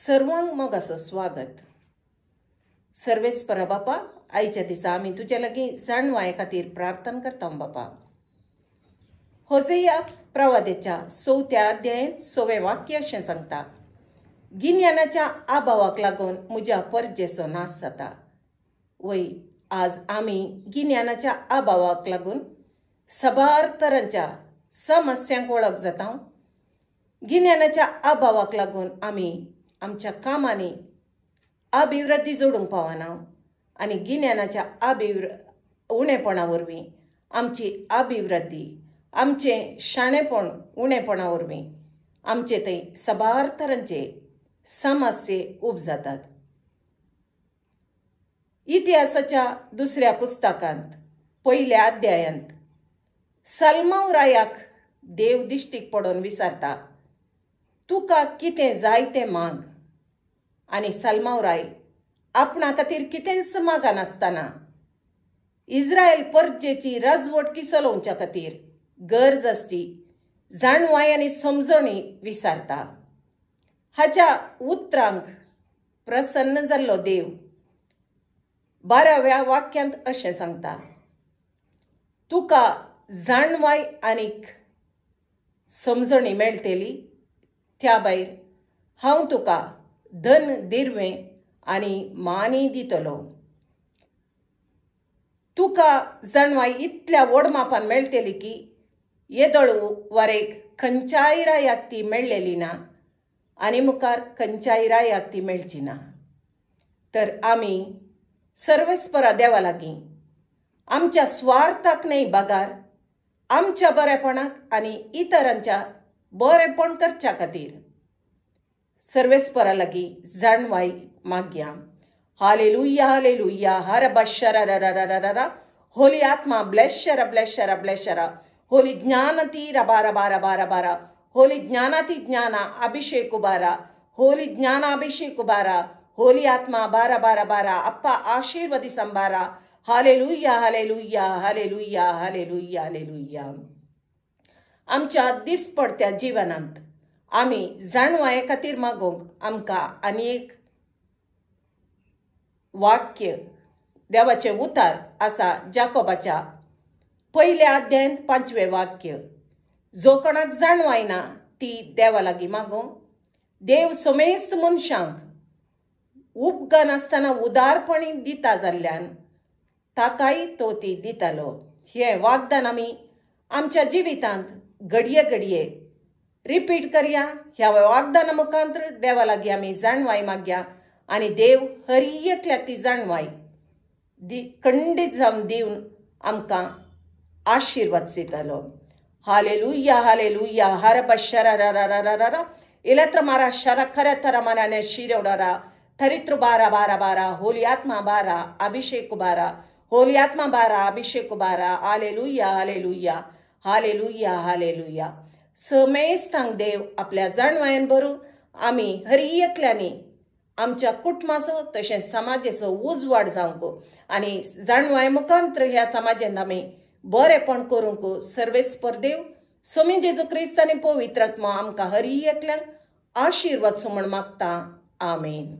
सर्वांक मोगाचो स्वागत। सर्वेस्परा बापा, आयच्या दिसा आमी तुज्या लागीं जाणवाये खातीर प्रार्थना करता बापा। होसेया प्रवादेच्या 4व्या अध्यायांत 6वें वाक्य अशें सांगता, गिन्यानाच्या अभावाक लागून म्हज्या परजेचो नाश जाता। वय, आज आमी गिन्यानाच्या अभावाक लागून साबार तरांच्या समस्यांक वळख जाता। गिन्यानाच्या अभावाक लागून आमी आमच्या कामांनी अभिवृद्धी जोडूंक पावना आनी गिन्यानाच्या उणेपणा वरवीं आमची अभिवृद्धी, आमचें शाणेपण उणेपणा वरवीं आमचे थंय साबार तरांचे समस्ये उब जातात। इतिहासाच्या दुसऱ्या पुस्तकांत 1ल्या अध्यायांत सलमाव रायाक देव दिश्टीक पडोवन विचारता, तुका कितें जाय तें माग। आनी सलमाव राय आपणा खातीर कितेंच मागनासतना इस्रायल परजेची राजवटकी चलोवच्या खातीर गरज आसची जाणवाय आनी समजणी विचारता। हाच्या उतरांक प्रसन्न जाल्लो देव 12व्या वाक्यांत अशें सांगता, तुका जाणवाय आनीक समजणी मेळटली, त्या भायर हांव तुका धन दिरवें आनी मानी दितलो। तुका जाणवाय इतल्या व्हड मापान मेळटली की येदोळ वरेक खंयच्याय रायाक ती मेळ्ळेली ना आनी मुखार खंयच्याय रायाक ती मेळची ना। तर आमी सर्वेस्परा देवा लागीं आमच्या स्वार्थाक न्हय बगार आमच्या बरेपणाक आनी इतरांच्या बरेपण करच्या खातीर सर्वेस्परा लागीं जाणवाय मागया। हालेलुया, हालेलुया, हर बशरा रा होली आत्मा ब्लेशरा ब्लेशरा ब्लेशरा होली ज्ञानती रबारा बारा बारा बारा होली ज्ञानाती ज्ञाना अभिषेक बारा होली ज्ञानाभिषेक बारा होली आत्मा बारा बारा बारा अप्पा आशीर्वदी संबारा। Hallelujah, hallelujah, hallelujah, hallelujah, hallelujah. आमच्या दिसपडत्या जिवनांत आमी जाणवाये खातीर मागूंक आमकां आनी एक वाक्य देवाचें उतार आसा, जाकोबाच्या 1ल्या अध्यायांत 5वें वाक्य, जो कोणाक जाणवाय ना ती देवा लागीं मागूं। देव समेस्त मनशांक उपगनासतना उदारपणी दिता जाल्ल्यान ताकाय तो ती दितालो। हें वागदान आमी आमच्या जिवितांत घडये घडये रिपीट करया। ह्या वागदाना मुखांतर देवा लागीं आमी जाणवाय मागया आनी देव हर एकल्याक ती जाणवाय खंडीत जावन दिवन आमकां आशिर्वाद दितालो। हालेलुया, हालेलुया, हर बशरा रा रा रा रा इलेत्र मारा शरा खरे थरा मानाने शिरवडारा थरित्र बारा बारा बारा होली आत्मा बारा अभिषेक बारा होली आत्मा बारा अभिषेक बारा। Hallelujah, hallelujah, hallelujah, hallelujah. समेस्तांक देव आपल्या जाणवायेन भरून आमी हर एकल्यांनी आमच्या कुटुंबाचो तशेंच समाजेचो उजवाड जावंक आनी जाणवाय मुखांतर ह्या समाजांत आमी बरेपण करूंक सर्वेस्पर देव स्वामी जेजू क्रिस्त आनी पवित्र आत्मा आमकां हर एकल्यांक आशिर्वाद म्हूण मागता। आमेन।